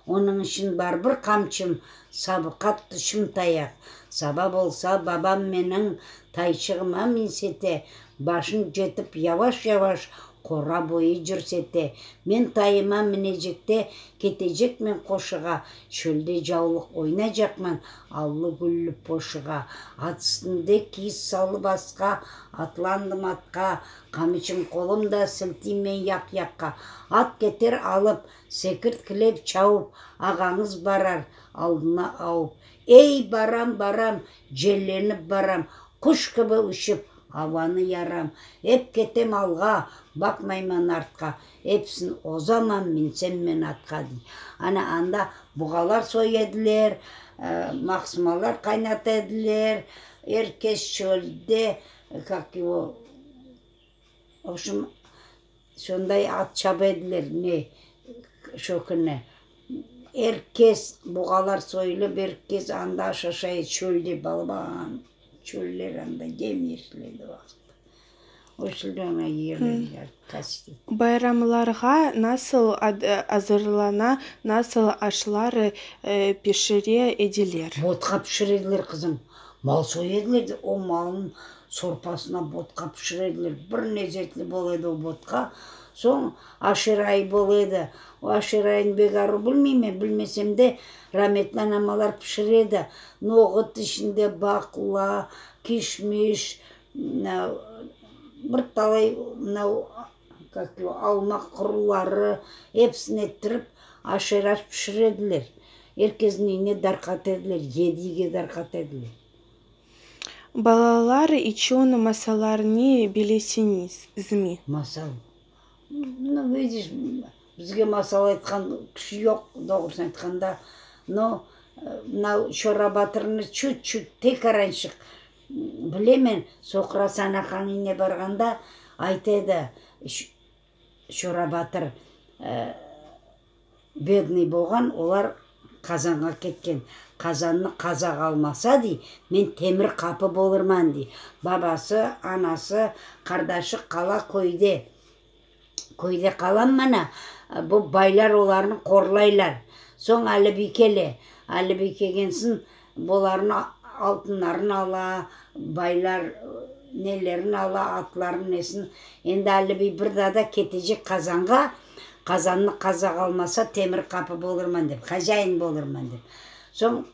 Onıñ içün bar bir qamçım, Sabı qattı şım tayaq. Saba bolsa, babam meniñ Tayçığıma minsete, Başın cetip yavaş-yavaş Qora boyu cürsete. Men tayıma minecekte, Ketecekmen qoşuğa, Çölde cavlıq oynaycaqman, Allı-güllü poşuğa. At üstünde kiyiz salıp asqa, Atlandım atqa, Qamçım qolumda, Siltiymen yaq-yaqqa. At keter alıp, Sekirtkilep çaup, Ağañız barar, aldına aup. Ey, baram, baram, Cellenip baram, Quş kibi uçıp, avanı yaram. Ep ketem alğa, Baqmayman artqa, Epsin ozaman, Minsem men atqa, dey. Ana, anda buğalar soy ediler, maqsımalar qaynata ediler, er kes çölde, kak ego, vobşem, şonday at çaba ediler, ne, şo künü. Er kes, buğalar soyulıp, er kes anda aş aşay edi, çölde, balaban çöller anda, yem-yeşil edi o vaqıt. Bayramlarğa nasıl azırlana, nasıl aşlar pişire ediler? Botqa pişire ediler, qızım. Mal soya ediler de, o malnıñ sorpasına botqa pişire ediler. Bir lezetli bola edi o botqa. Soñ aşire ayı bola edi. O aşire ayını bek aru bilmeymen, bilmesem de, rametli anamalar pişire edi. Noğut içinde baqla, kişmiş, Bir talay mınau, kak ego, alma quruları, episini ettirip, aşer-aş pişire ediler. Er kesniñ üyüne darqata ediler, yediyge darqata ediler. Balalar içün masallarnı bilesiñizmi? Masal? Nu, vidiş, bizge masal aytqan kişi yoq, doğrusını aytqanda. No, mınau Şora Batırnı çut-çut tekarançıq Bilemen, Soqrasan aqanıñ üyüne barğanda ayta edi, Şora Batır bednıy bolğan, olar Qazanğa ketken. Qazannı qazaq almasa, dey, men temir qapı bolurman, dey. Babası, anası, qardaşı qala köyde. Köyde qalam mana, bu baylar olarnı qorlaylar. Soñ Alibiy kele. Alibiy kelgen soñ, bularnı altınlarını ala, baylar nelerini ala, atlarını, nesini. Endi Alibiy bir daa da ketecek Qazanğa, Qazannı qazaq almasa, temir qapı bolurman dep, hozâin bolurman dep. Soñ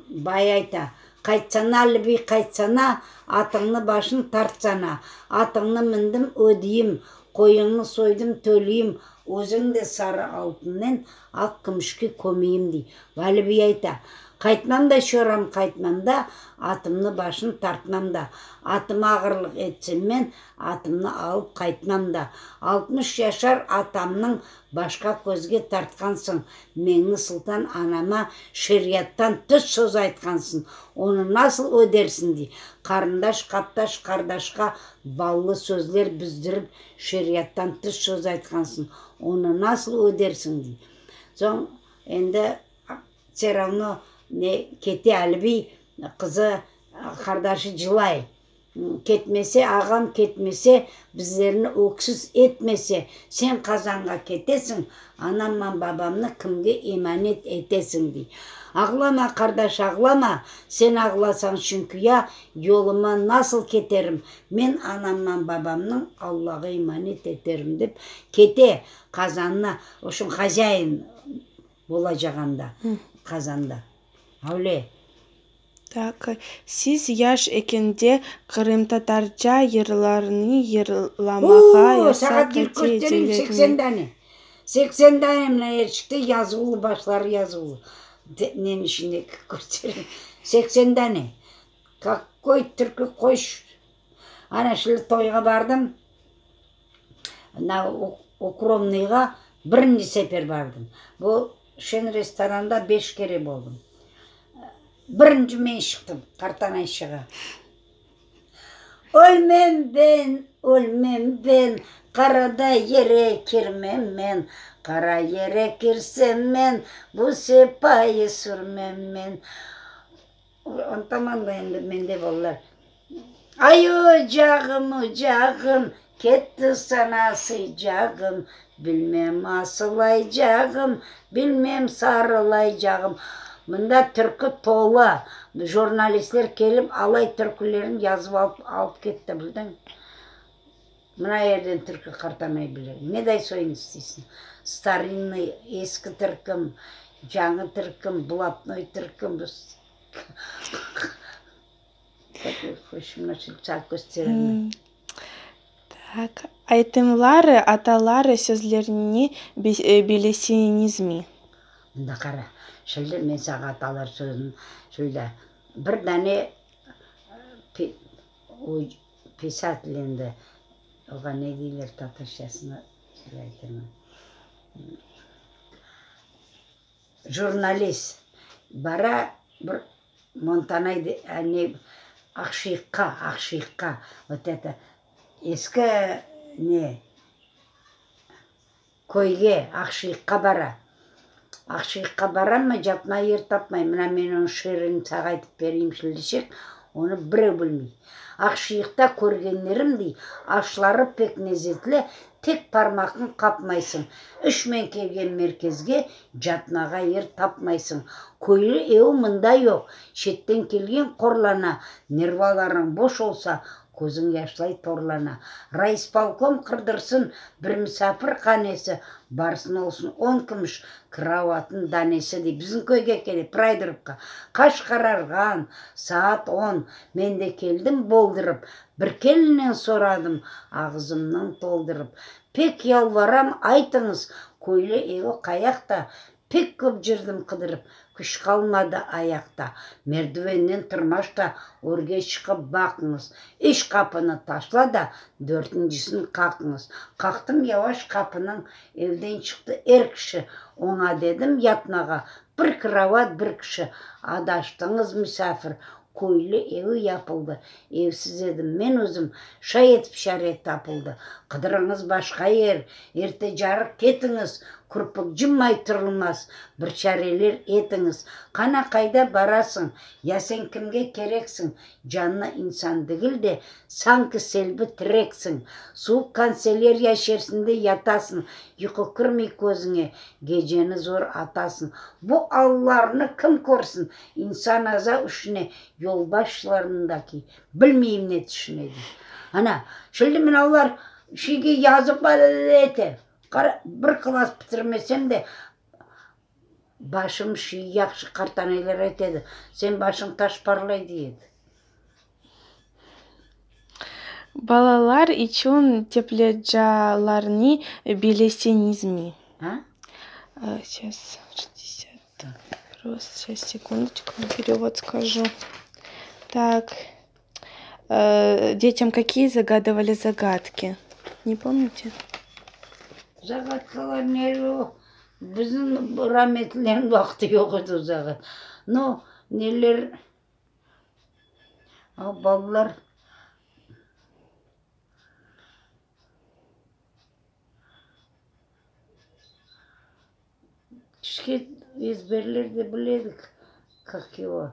Bay ayta, Qaytsana, Alibiy, qaytsana, atıñnı başın tartsana. Atıñnı mindim, ödeyim, qoyuñnı soydım, töleyim, özüñ de sarı altınnen aq kümüşke kömeyim, dey. Alibiy ayta, Qaytmam da, çoram, qaytmam da, atımnı başın tartmam da. Atıma ağırlıq etsem men, atımnı alıp qaytmam da. 60 yaşar atamnıñ Başqa közge tartqansıñ, Meñli Sultan anama şeriattan tış söz aytqansıñ, onı nasıl ödersiñ, dey. Qarındaş qaptaş qardaşqa ballı sözler bizdirip şeriattan tış söz aytqansıñ, onı nasıl ödersiñ, dey. Soñ endi vse ravno ne kete Alibiy qızı qardaşı cılay. Ketmese, ağam ketmese, bizlerni öksüz etmese, sen Qazanğa ketesiñ, anamman babamnı kimge emanet etesiñ, dey. Ağlama, qardaş, ağlama, sen ağlasañ çünki ya yoluma nasıl keterim, men anamman babamnıñ Allağa emanet eterim, dep kete Qazanna, vobşem, hozâin bolacaq anda, Qazanda. Öyle. Tak, siz yaş ekende qırımtatarca yırlarnı yırlamağa Oo, yasaq saat bir ete köstereyim, edilermi? 80 dane. 80 dane mına erçikte yazuvlı, başları yazuvlı. Neniñ içinde köstereyim. 80 dane. Kakoy türkü qoş. Ana şimdi toyğa bardım. Mına Ukromnıyğa birinci sefer bardım. Bu Şen restoranda beş kere boldım. Birinci men şıqtım, qartanay şığa. Ölmem ben, ölmem ben, qarada yere kirmem men, qara yere kirsem men, bu sepayı sürmem men. Onı tamam da endi mende balalar. Ay, ocağım, ocağım. Ketti saña sıcağım, Bilmem asılaycağım, Bilmem sarılaycağım. Mında türkü tolu. Jurnalistler kelip alay türkülerini yazıp alıp alıp ketti, bildiñ? Mına yerden türkü qartanay bile. Neday soyun isteysiñ? Starinnıy, eski türküm, cañı türküm, blatnoy türküm. Tak, aytımlar, atalar sözlerini bilesiñizmi? Mında qara, şimdi men saña atalar sözüni, şimdi bir dane pisatel endi, oğa ne deyler tatarşasını aytırman. Jurnalist bara bir Montanay ne Aqşıyıqqa, Aqşıyıqqa, vot eto, eski ne köyge, Aqşıyıqqa bara. Aqşıyıqqa bara, catma yer tapmay. Mına men onıñ şiirini sağa aytıp bereyim şimdişek, onı birev bilmey. Aqşıyıqta körgenlerim, dey, aşları pek lezetli, Tek parmaqıñ qapmaysıñ. İşmen kelgen merkezge catmağa yer tapmaysıñ. Köylü evi mında yoq. Çetten kelgen qorlana. Nervalarıñ boş olsa, közüñ yaşlay torlana. Raispolkom qırdırsın bir misafir hanesi, barsın olsun on kümüş krovatnıñ danesi, dey. Bizim köyge kele, Praydırıvqa. Qaş qararğan, saat on. Men de keldim boldurıp, Bir kelinnen soradım, ağzımnıñ toldurıp, Pek yalvaram, aytıñız, köylü evi qayaqta? Pek köp cürdim qıdırıp, küç qalmadı ayaqta. Merdivenden tırmaş da, örge çıqıp baqıñız, Üç qapını taşla da, dörtüncisini qaqıñız. Qaqtım yavaş qapınıñ, evden çıqtı er kişi, Oña dedim yatmağa, bir krovat, bir kişi. Adaştıñız, misafir, Köylü evi yapıldı. Evsiz edim men özüm, şay etip çare tapıldı. Qıdırıñız başqa yer, erte carıq ketiñiz, kürpik cımmay turılmaz, bir çareler etiñiz. Qana qayda barasıñ, ya sen kimge kereksiñ, canlı insan degil de, sanki selbi tireksiñ. Suvuq kantseleriya içerisinde yatasıñ, yuqu kirmey közüñe, geceni zor atasıñ. Bu allarnı kim körsin, İnsan aza üşüne, yolbaşçılarındaki, bilmeyim ne tüşüne dey. Ana, şimdi mına olar şeyge yazıp ete, qara, bir klass bitirmesem de, başım şey yahşı, qartanaylar ayta edi, sen başıñ taş parlay dey edi. Balalar içün teplitsalarnı bilesiñizmi? A? Seyas, şestdesyat. Просто сейчас, секундочку, перевод скажу. Так, детям какие загадывали загадки? Не помните? Zagadkalar ne o, bizim rametlilerniñ vaqtı yoq edi o zagad. No, neler, o balalar. Tüşke ezberler de bile edik, kak ego.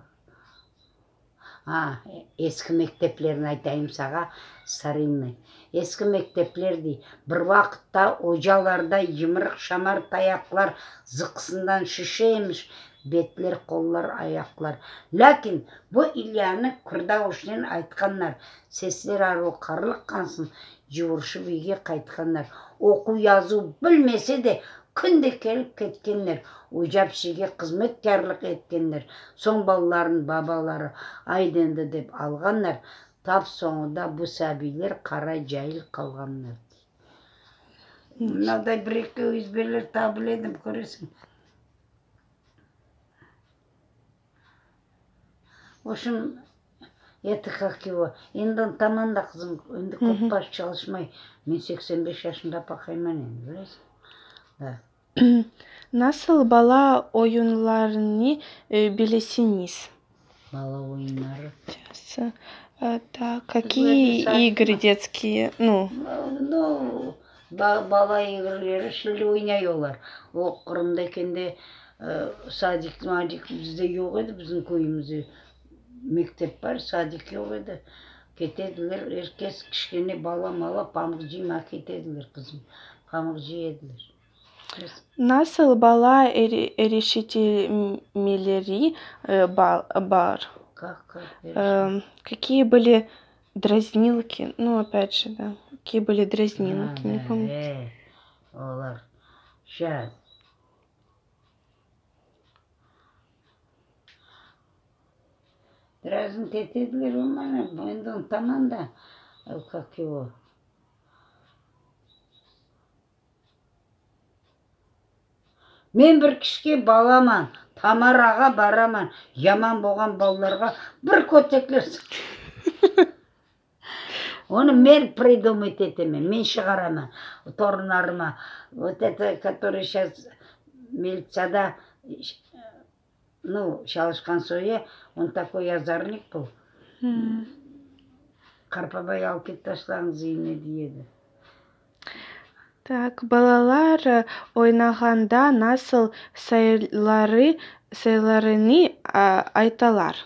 A, eski mekteplerni aytayım sağa, starinnıy. Eski mektepler dey, bir vaqıtta ocalarda yımırıq şamar tayaqlar zıqısından şişe emiş betler, qollar, ayaqlar. Lâkin bu İlyanı kırdavuşnen aytqanlar, sesler aru qarlıqqansın, cuvurışıp üyge qaytqanlar. Oquv-yazuv bilmese de, künde kelip ketkenler, ocapçege hızmetkârlıq etkenler, soñ balaların babaları aydendı dep alğanlar, tap soñunda bu sabiyler qara cail qalğanlar, dey. Mınaday bir-eki ezberler tabile edim, köresiñ. Voşem, eto kak ego, endi tamam da qızım, endi köp baş çalışmay, men 85 yaşında paqayman endi, bilesiñ, da. Nasıl bala oyunlarını bilesiñiz? Bala oyunları. Tak, kakiye igrı detskiye, nu? Nu, bala igrleri şimdi oynay olar. O Qırımda ekende sadik, madik bizde yoq edi, bizim köyümizde. Mektep bar, sadik yoq edi. Ketediler, er kes, kişkene bala-mala pamuq cıymağa ketediler, qızım. Pamuq cıy ediler. Nasıl bala eriştirmeleri bar? Kak, kak, Какие были дразнилки? Ну, опять же, да. Какие были дразнилки, не помните? Olar. Şas. Дразнить etediler o mana, endi unutaman da, kak ego. Men bir kişke balaman, Tamarağa baraman, yaman bolğan balalarğa bir kötekler Onı men pridumать etemen, men şığaraman torunlarıma. Vot eto, kotorıy şas militsiyada, nu, çalışqan soyu, on takoy ozornik bıl. Qartbabay alıp ket taşlañız üyüne dey edi. Tak, balalar oynağanda nasıl sayıları sayılarını aytalar?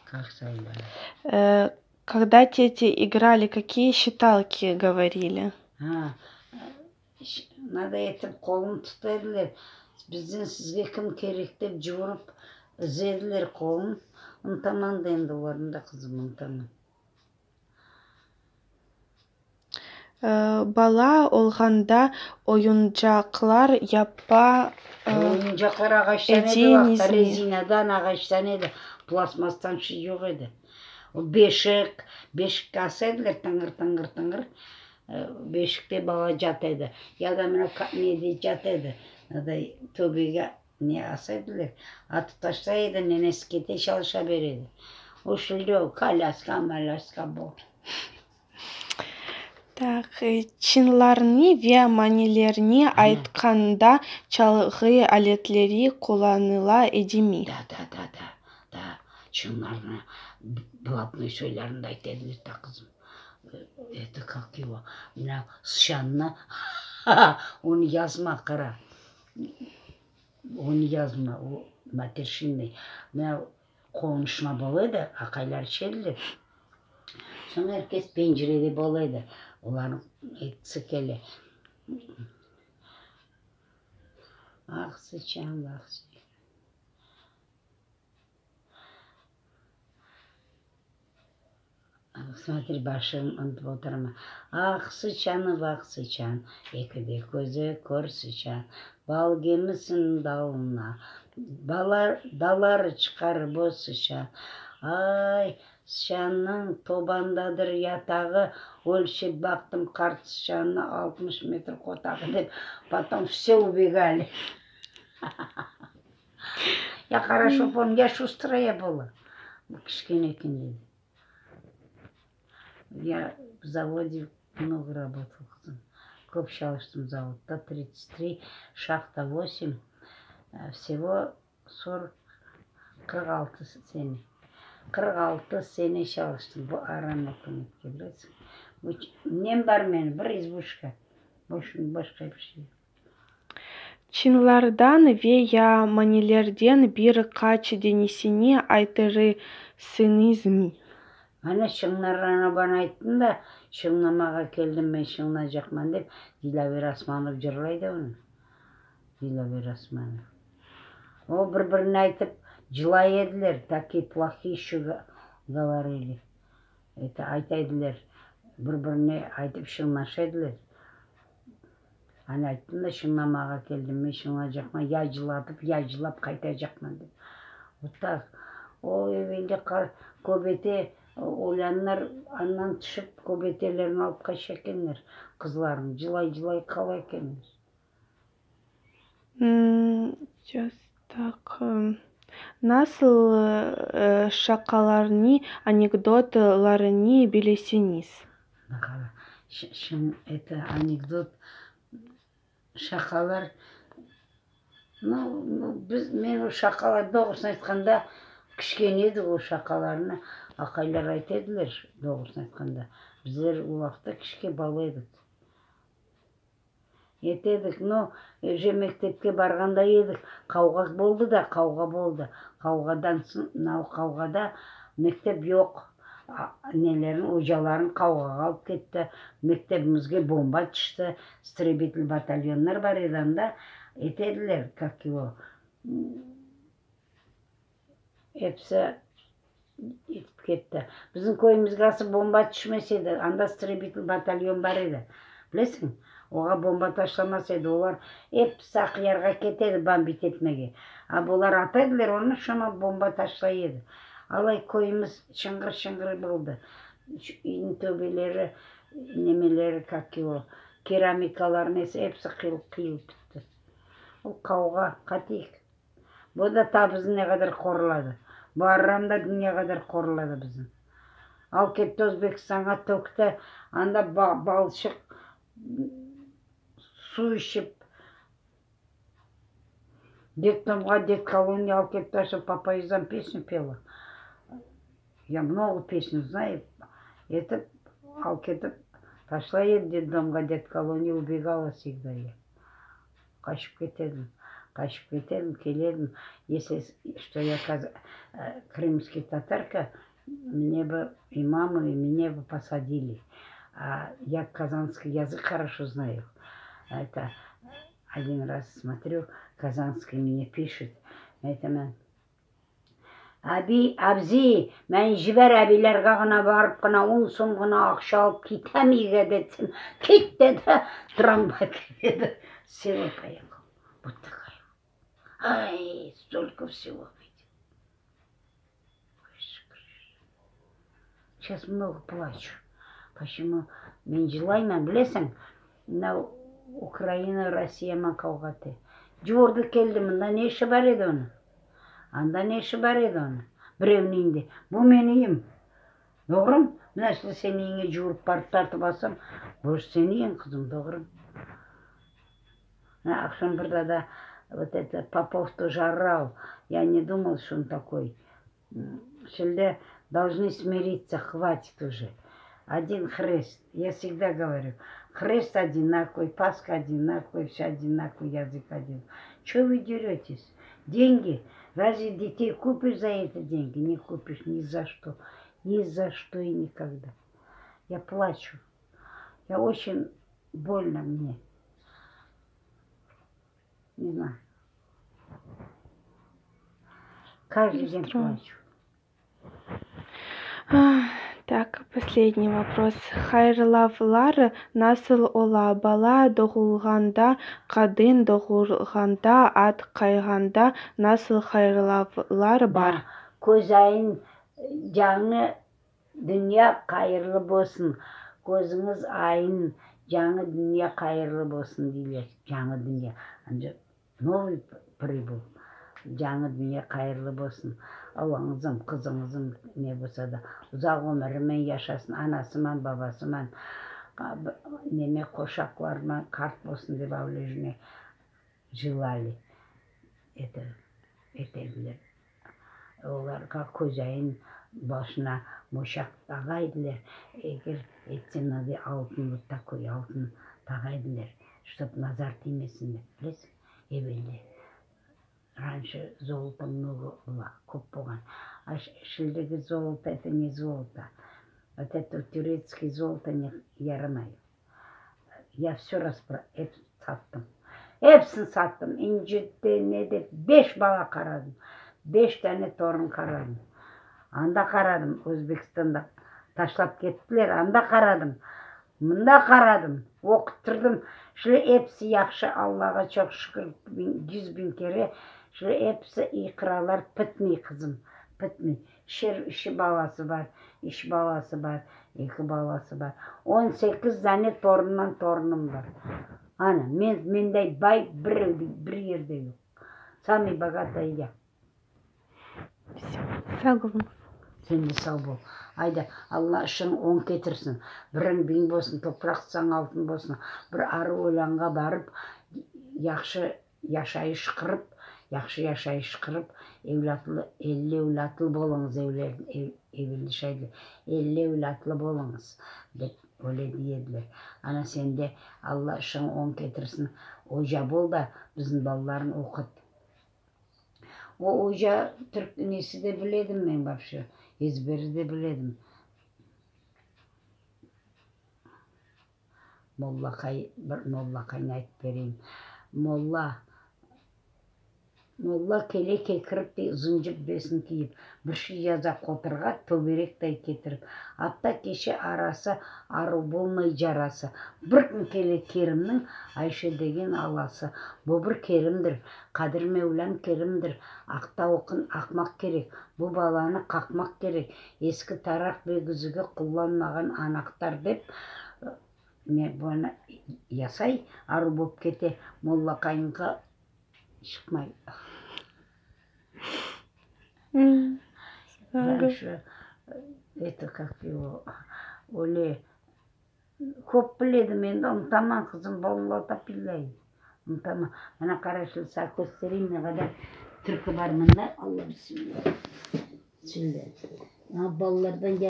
Kak sayıları? Когда дети играли, какие считалки говорили? Ha, nada etip qolun tuta ediler. Bizden sizge kim kerek dep cuvurıp üze ediler qolun. Unutaman da endi olarnı da, qızım, unutaman. Bala olğanda oyuncaqlar yapa Oyuncaqlar ağaçtan edi, vaqıtta ediñizmi? rezinadan, ağaçtan edi, plastmastan şey yoq edi. O beşik, beşikke asa ediler tıñğır, tıñğır, tıñğır, beşikte bala cata edi. Ya da mına nede cata edi, mınaday töbege ne asa ediler, atıp taşlay edi, nenesi kete çalışa bere edi. O şimdi o kolâska, malâska boldı. Tak, çıñlarnı ve manilerni aytqanda çalğı aletleri qullanıla edimi? Da, da, da, da, da, çıñlarnı, blатной soylarını da ayta ediler da, qızım. Это kak ego, mına sıçannı, onı yazma, qara, onı yazma, o materşinniy. Mına qonuşma bola edi, aqaylar içe ediler. Soñ er kes pencerede bola edi, olarnıñ episi kele. Ah, sıçan, vah sıçan. Смотри, başım unutıp oturama. Ah, sıçan, vah sıçan, eki de közü kör sıçan, bal gemisiniñ dalına, balar, dalar çıqar boz sıçan. Ay, sıçannıñ tobandadır yatağı, ölçep baqtım qart sıçannı 60 metr qotağı dep, potom vse ubegали. Ya хорошо pomnю, ya şustraya была, kişkene ekende. Ya v zavode много работала, qızım. Köp çalıştım zavodda, 33, şahta 8, всего 40, 46 sene. 46 sene çalıştım bu aram ükümetke, bilesiñ. Nem bar menim, bir izbuşka, başqa bir şey yoq. Çıñlardan ve ya manilerden bir qaç danesini aytırsıñızmı? Ana çıñlar bana ayttım da, çıñlamağa keldim men çıñlaycaqman dep, Dilâver Osmanov cırlay da onı. Dilâver Osmanov. O bir-birine aytıp cılay ediler, такие плохие еще говорили. Это ayta ediler, bir-birine aytıp çıñlaşa ediler. Ana ayttım da, çıñlamağa keldim men çıñlaycaqman, ya cılatıp, ya cılap qaytacaqman dep. Вот так. O evelde köbete olânlar andan tüşip köbetelerini alıp qaça ekenler, qızlarnı, cılay-cılay qala ekenler. Сейчас, так. Nasıl şaqalarnı, anekdotlarnı bilesiñiz? Это anekdot, şaqalar, nu, biz, men o şaqalar, doğrusını aytqanda, kişkene edik o şaqalarnı aqaylar ayta ediler, doğrusını aytqanda. Bizler o vaqıtta kişke bala edik. Etedik, no, uje mektepke barğanda edik, qavğa boldı da, qavğa boldı. Qavğadan soñ, mınau qavğada mektep yoq. Nelerin, ocaların qavğağa alıp ketti. Mektebimizge bomba tüşti. Istrebitel batalyonlar bar edi anda. Etediler, kak ego, episi etip ketti. Bizim köyümizge asıl bomba tüşmese edi, anda istrebitel batalyon bar edi. Bilesiñ? Oğa bomba taşlamasa edi, olar episi Aqyarğa kete edi bombit etmege. A bular ata ediler onı, şoña bomba taşlay edi. Alay köyümiz çıñğır-çıñğır boldı. Üyniñ töbeleri, nemeleri, kak ego, keramikalar nesi episi qıyılıp bitti. O qavğa, qatiyik. Bu da ta bizni ne qadar qorladı. Bu arram da ne qadar qorladı bizni. Al ketti Özbekistanğa tökti, anda balçıq suv içip, detdomğa, detkoloniya alıp ketti, aşa po poyezdam pesnü pela. Ya mnogo pesnü znаю, etip, alıp ketip taşlay edi detdomğa, detkoloniya, ubegala vsegda ya. Qaçıp ketedim, qaçıp ketedim, keledim, esli çto ya krımskiy tatarka, mne bı i mamu, i mne bı posadili. A ya kazanskiy yazık horoşo znayu. Eto, odin raz smotryu, kazanskiy mne pişet, aytaman, Әби, абзи, мен җибәр әбиләргә гына барып кына ун сум гына акча алып китәм өйгә десем, кит диде, трамвай диде. Сел и поехал. Вот такая. Ай, столько всего видел. Сейчас много плачу. Почему? Мен жылаймын, білесің, мынау Украина, Россиямен қауға ете. Жуырды келді, мында не іші бар еді оның? Анда ne işi bar edi onıñ? Birevniñ üyünde. Bu menim üyüm. Doğrumı? Mına şimdi seniñ üyiñe cuvurıp barıp tartıp alsam, bu seniñ üyiñ, qızım, doğrumı? Mına aqşam bir da вот это Попов тоже орал. Я не думал, что он такой. Şimdi должны смириться, хватит уже. Один хрест. Я всегда говорю, хрест одинаковый, Пасха одинаковый, все одинаковый, язык один. Чего вы деретесь? Деньги? Разве детей купишь за эти деньги? Не купишь ни за что. Ни за что и никогда. Я плачу. Я очень больно мне. Не знаю. Каждый день плачу. Так, последний вопрос. Hayırlavlar nasıl ola? Bala doğulğanda, qadın doğurğanda, at qayğanda nasıl hayırlavlar bar? Köz aydın, yañı dünya hayırlı bolsun. Közüñiz aydın, yañı dünya hayırlı bolsun deyler. Yañı dünya. Новый прибыл. Yañı dünya hayırlı bolsun. Oğluñızım, qızıñızım ne bolsa da uzaq ömürmen yaşasın, anasıman, babasıman, neme qoşaqlarman qart bolsun dep avlejine желали. Это etediler. Olarğa köz aydın başına moşaq tağa ediler. Eger etse nade altın, vot takoy altın tağa ediler, ştob nazar tiymesin dep, bilesiñ, evelde. Раньше золото много было, köp bolğan. A şimdiki золото это не золото. Вот это турецкий золото не yaramay. Ya все raspro ep sattım. Epsini sattım. İnci de, ne de, beş bala qaradım. Beş tane torun qaradım. Anda qaradım, Özbekistanda. Taşlap kettiler, anda qaradım. Mında qaradım, oquttırdım. Şimdi episi yahşı, Allağa çoq şükür, 100.000 kere. Şimdi episi iqralar pitmey, qızım, pitmey. Şer işi balası bar, iş balası bar, eki balası bar. 18 dane torundan torunım bar. Ana, men, menday bay bir, bir yerde yoq. Самый богатый я. Sağ oluñ. Sen de sağ bol. Ayda, Alla işiñ oñ ketirsin. Biriñ biñ bolsun, topraq sañ altın bolsun. Bir arı oylanğa barıp, yahşı yaşayış qurıp, yahşı yaşayış qurıp, evlâtlı, elli evlâtlı boluñız, evelli şay elli evlâtlı boluñız, dep öyle dey ediler. Ana sen de Alla işiñ oñ ketirsin, oca bol da, bizim balalarnı oqut. O oca türk nesi de biledim men вообще, ezberi de biledim. Mollaqay, bir mollaqaynı aytıp bereyim. Molla, Molla kele kekirip dey, uzun cübbesini kiyip, bir şey yaza qoturğa tögerekday ketirip. Apta keçe arası, aruv bolmay carası. Bir kün kele Kerimniñ Ayşe degen alası. Bu bir kerimdir, Qadir Mevlâm kerimdir, aq tavuqın aqmaq kerek, bu balanı qaqmaq kerek, eski taraq ve güzügi qullanmağan anahtar dep, ne, bunı yasay, aruv bolıp kete, mollaqayınğa çıqmay. Dальше, это, как его, öyle köp biledim, endi unutaman, qızım, vallahi billahi, unutaman. Mına qara, şimdi saña köstereyim, ne qadar türkü bar mında. Alla, bismillah, bismillah. Balalardan.